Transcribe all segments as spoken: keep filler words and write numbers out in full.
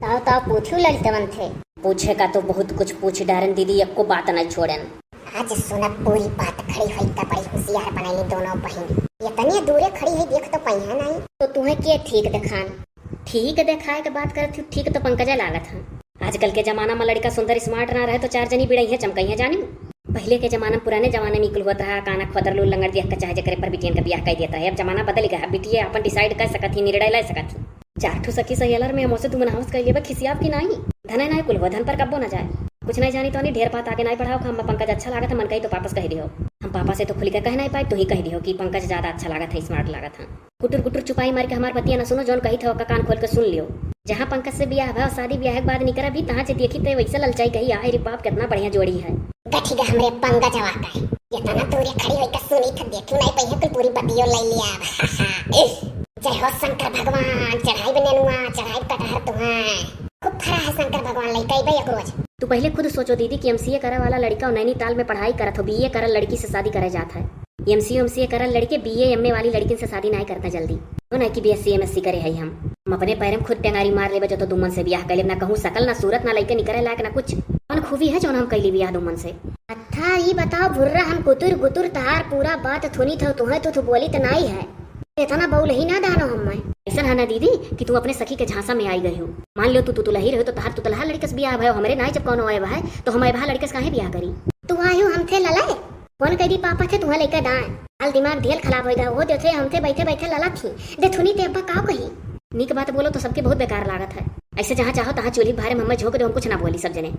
आओ तो पूछू ललितवन थे। पूछे का तो बहुत कुछ पूछ डारेन दीदी, एको बात नहीं छोड़ेन। आज सुनब पूरी बात, खड़ी होई त बड़ी होशियार बनैली दोनों बहिन। इतने दूरे खड़ी है, देख तो पइहे नहीं। तो तुहे के ठीक देखान? ठीक देखाए के बात करत हूँ, ठीक तो पंकजा लागत है। आजकल के जमाना में लड़का सुंदर smart ना रहे तो चार जनी बिड़ई है चमकई है जानी। पहले के जमाना में, पुराने जमाने में इकुल होत रहा, काना खोदर लूल लंगड़ देख के चाहे जेकरे पर बिटियन का बियाह कर देत रहे। अब जमाना बदल गया, अब बिटिये अपन decide कर सकत ही, निर्णय ले सकत ही। चार ठो सखी सहेलर में हमसे दुमन हवस कर लेबा, खिसियाब की नाही। धने नाही कुल हो, धन पर कब्बो न जाए। कुछ नहीं जानी तो नहीं, ढेर बात आगे नहीं बढ़ाओ। हम पंकज अच्छा लागत है, मन कही तो वापस कह दियो। हम पापा से तो खुल के कह नहीं पाए, तू ही कह दियो कि पंकज ज्यादा अच्छा लागत है, smart लागत है। गुटुर गुटुर चुपाई मार के हमार बतिया न सुनो, जौन कही था ओका कान खोल के सुन लियो। जहाँ पंकज से बियाह भा, शादी बियाह के बाद निकरा भी, तहाँ से देखी ते वैसे ललचाई कही, "आय रे बाप, कितना बढ़िया जोड़ी है।" गठी गा हमरे पंकजवा का है। इतना दूरे खड़ी होई के सुनी था, देखी नहीं पइहे कुल पूरी बतियो ले लिया। जय हो शंकर भगवान, चढ़ाई बनेनुआ, चढ़ाई कटहर तुहां। खूब फरा है शंकर भगवान, लइका अइबे एक रोज। तू पहले खुद सोचो दीदी कि एमसीए करे वाला लड़का और नैनीताल में पढ़ाई करत हो, बीए करल लड़की से शादी करे जात है। एमसीए, एमसीए करल लड़के बीए, एमए वाली लड़किन से शादी नाय करता जल्दी। हो ना कि बीएससी, एमएससी करे है हम। हम अपने पैर में खुद टेंगारी मार लेबे, जो तो दुमन से बियाह कर लेब, ना कहूँ शकल, ना सूरत, ना लइके निकरे लायक, ना कुछ। कौन खूबी है जौन हम कैली बियाह दुमन से? अच्छा, ई बताओ भुर्रा, हम कुतुर गुतुर तहार पूरा बात थुनी थो, तुहे तो तू बोली त नाई है। इतना बउलही ना दानो हम मैं। ऐसन है ना दीदी कि तू अपने सखी के झांसा में आई गई हो। मान लो तू, तू तुलही रहो तो तहार तुतलहा लड़कस बियाह भयो, हमरे नाई जब कौनो आए है तो हम अबहा लड़कस काहे बियाह करी? तू आयु हमथे ललाए, फोन कर दी पापा थे तुहा लेकर दाए। हाल दिमाग ढेल खराब होएगा, वो जो थे हमथे बैठे बैठे लला थी। दे थुनी ते अब्बा काव कही? नीक बात बोलो तो सबके बहुत बेकार लागत है। ऐसे जहाँ चाहो तहाँ चूल्ही भारे में हमें झोंक दो, हम कुछ ना बोली सब जने।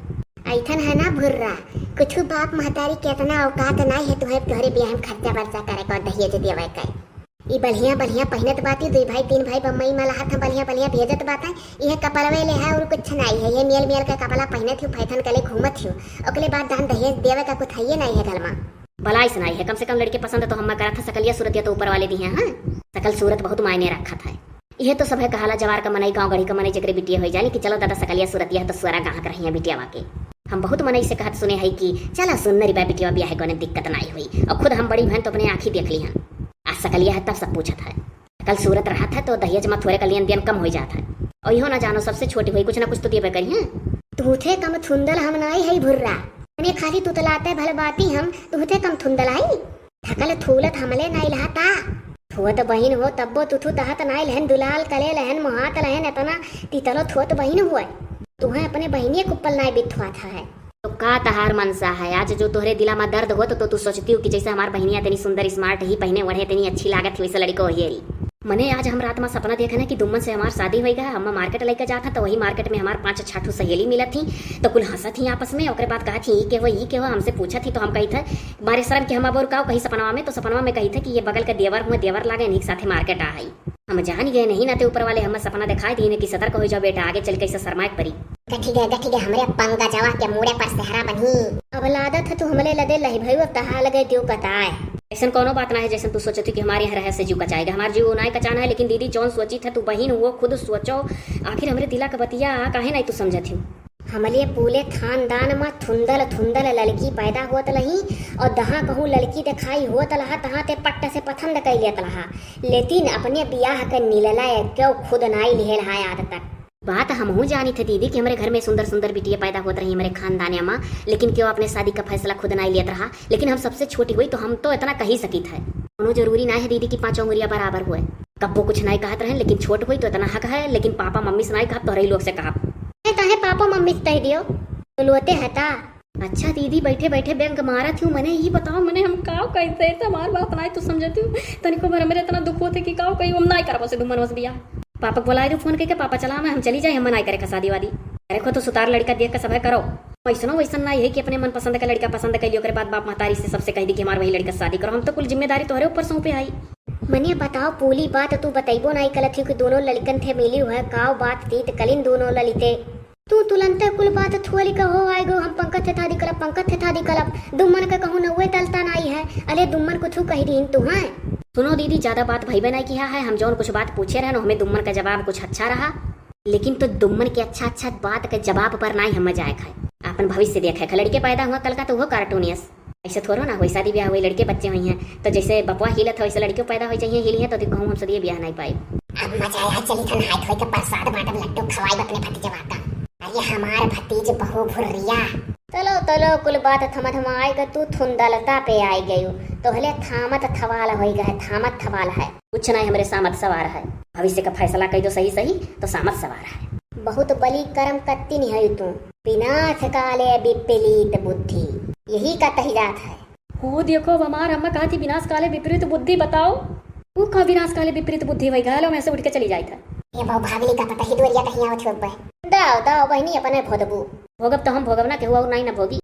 ऐथन है ना भुर्रा, कुछ बाप महतारी के इतना औकात ना है तुहे तोहरे बियाह में खर्चा बर्चा करे का, दहेज देवे का। ई बढ़िया बढ़िया पहिनत बाती, दुई भाई तीन भाई बम्बई में लहत हम बढ़िया बढ़िया भेजत बाता, इहे कपड़वे ले है और कुछ नाई है। ये मेल मेल का कपड़ा पहिनत हूँ, फैशन के लिए घूमत हूँ, ओकले बाद दान दहेज देवे का कुछ है ये नाई है घर में। बलाई से नाई है, कम से कम लड़के पसंद तो हम करत है, सकलिया सूरतिया तो ऊपर वाले दी हैं। हाँ, सकल सूरत बहुत मायने रखत है। इहे तो सब है कहाला जवार का मनई, गाँव गढ़ी का मनई, जेकरे बिटिया होई जाली कि चलो दादा सकलिया सूरतिया है तो सुअरा गाहक रही है बिटिया वाके। हम बहुत मनई से कहत सुने है कि चला सुन्नरी बा बिटिया बियाह है, कोनो दिक्कत नाई हुई। और खुद हम बड़ी बहन तो अपने आँखी देख ली हन। आज सकलिया है तब सब पूछत है। कल सूरत रहत है तो दहेज में थोरे का लेन देन कम हो जात है। और इहो ना जानो सबसे छोटी हुई, कुछ ना कुछ तो देबे करी है। तू थे कम थुंदल हम नाई है भुर्रा, उन्हें खाली तुतलाते भल बाती हम, तू थे कम थुंदल आई। थकल थूलत हमले नाई लहाता। थोत बहिन हो तब्बो तुथु तहत नाई लहन, दुलाल कले लहन, मोहात लहन, एतना तितलो थोत बहिन हुए। तुहे अपने बहिनिये कुप्पल नाई बिथुआत है। तो का तहार मनसा है? आज जो तोहरे दिला में दर्द होत तो तू सोचती हो कि जैसे हमार बहिनिया इतनी सुंदर smart ही, पहिने ओढ़े इतनी अच्छी लागत थी, वैसे लड़को वही रही। मने आज हम रात में सपना देखे ना कि दुम्मन से हमार शादी होई गया, हम मार्केट लेके जात है तो वही मार्केट में हमार पांच छह ठो सहेली मिलत थी, तो कुल हंसत थी आपस में। ओकरे बाद कहत थी, "ई के हो, ई के हो?" हमसे पूछत थी तो हम कही थे, मारे शर्म कि हम अब और का कही सपनवा में, तो सपनवा में कही थे कि ये बगल के देवर हुए, देवर लागे, इन्हीं के साथे मार्केट आ हई। हम जान गए नहीं ना ते ऊपर वाले हमें सपना दिखाई दी कि सतर्क हो जाओ बेटा, आगे चल के ऐसा शर्माए के परी। गठी गए, गठी गए, हमरे पंकजवा के मूड़े पर सेहरा बनी। अब लादत है तू हमले लदे लही भई, अब तहा लगे दियो कताए। ऐसन कौनो बात ना है जैसन तू सोचत हो कि हमारे यहाँ रहे से जीव कचाएगा। हमार जीव नाय कचाना है, लेकिन दीदी जौन सोची था तू बहिन हुओ खुद सोचो, आखिर हमरे दिला का बतिया काहे नाई तू समझत हो? हमले पूले खानदान में थुंदल थुंदल लड़की पैदा होत लही और दहा कहूँ लड़की दिखाई होत लहा तहाँ ते पट्ट से पसंद कर लेत लहा, लेकिन अपने बियाह के निलला क्यों खुद नाई लिहेल है आज तक। बात हमहू जानी थे दीदी कि हमरे घर में सुंदर सुंदर बिटिया पैदा होत रही हमरे खानदानिया में, लेकिन क्यों अपने शादी का फैसला खुद नाई लेत रहा। लेकिन हम सबसे छोटी हुई तो हम तो इतना कही सकित है। कोनो जरूरी ना है दीदी कि पाँचों उंगलिया बराबर हुए। कब्बो कुछ नाई कहत रहन, लेकिन छोट हुई तो इतना हक है, लेकिन पापा मम्मी से नाई कहब, तोहरे ही लोग से कहब। ए, काहे पापा मम्मी से कह दियो, तो लोते है ता। अच्छा दीदी, बैठे बैठे बैंक मारत हूँ, मने ई बताओ, मने हम का कैसे ऐसे हमार बात नाई तू समझती हूँ। तनिको भर मेरे इतना दुख होते कि का कही, हम नाई करबो से दुमन वस बिया। पापा के बोलाए दू फोन करके, पापा चला मैं, हम चली जाए, हम नाई करे का शादी वादी। अरे खो तो सुतार लड़का देख के सभे करो। ऐसनो वैसन नाई है कि अपने मनपसंद का लड़का पसंद कर लियो, ओकरे बाद बाप महतारी से सबसे कह दी कि हमार वही लड़का से शादी करो, हम तो कुल जिम्मेदारी तोहरे ऊपर सौंपे आई। मने बताओ, पूली बात तू बतैबो नाई कलत ही कि दोनों लड़कन थे मिली हुआ, काव बात तीत कलिन दोनों ललिते। तू तुलंते कुल बात थोली का हो आए गो, हम पंकज थे थादी कलब, पंकज थे थादी कलब। दुम्मन का कहूँ नौवे टलता नाई है, अले दुम्मन कुछ कह दीन तू हैं। सुनो दीदी, ज्यादा बात भई बनाई किया है, हम जौन कुछ बात पूछे रहन, हमें दुम्मन का जवाब कुछ अच्छा रहा। लेकिन तो दुम्मन के अच्छा अच्छा बात के जवाब पर नाई हम जाए खाए, अपन भविष्य देखे खाए। लड़के पैदा हुआ कल का तो वो कार्टूनियस। ऐसे थोड़ो ना होई, शादी ब्याह हुई, लड़के बच्चे हुई हैं, तो जैसे बपवा हिलत है वैसे लड़के पैदा हो जाइए, हिली हैं, तो देखो हम सदिये ब्याह नहीं पाई। अब मजा आया, चली थन हाथ होई के प्रसाद बांटब, लड्डू खवाई अपने भतीजवा का। अरे हमार भतीज बहू भुर्रिया। तलो तलो, कुल बात थमा थमा आए के तू थुंदलता पे आई गयू। तोहले थामत थवाल होई गए, थामत थवाल है। कुछ नहीं, हमरे सामत सवार है। भविष्य का फैसला कई दो सही सही, तो सामत सवार है। बहुत बली करम कत्ती निहई तू। विनाश काले विपरीत बुद्धि, यही का तही जात है। हो देखो, अब हमार अम्मा कहा थी, "विनाश काले विपरीत बुद्धि बताओ।" वो का विनाश काले विपरीत बुद्धि वही घालो में से उठ के चली जाए था। ये बहु भागली का पता ही दुआरिया कहीं आवत हो बे। दाओ, दाओ बहनी, अपने भोदबू। भोगब तो हम भोगब ना, केहू और नहीं ना भोगी।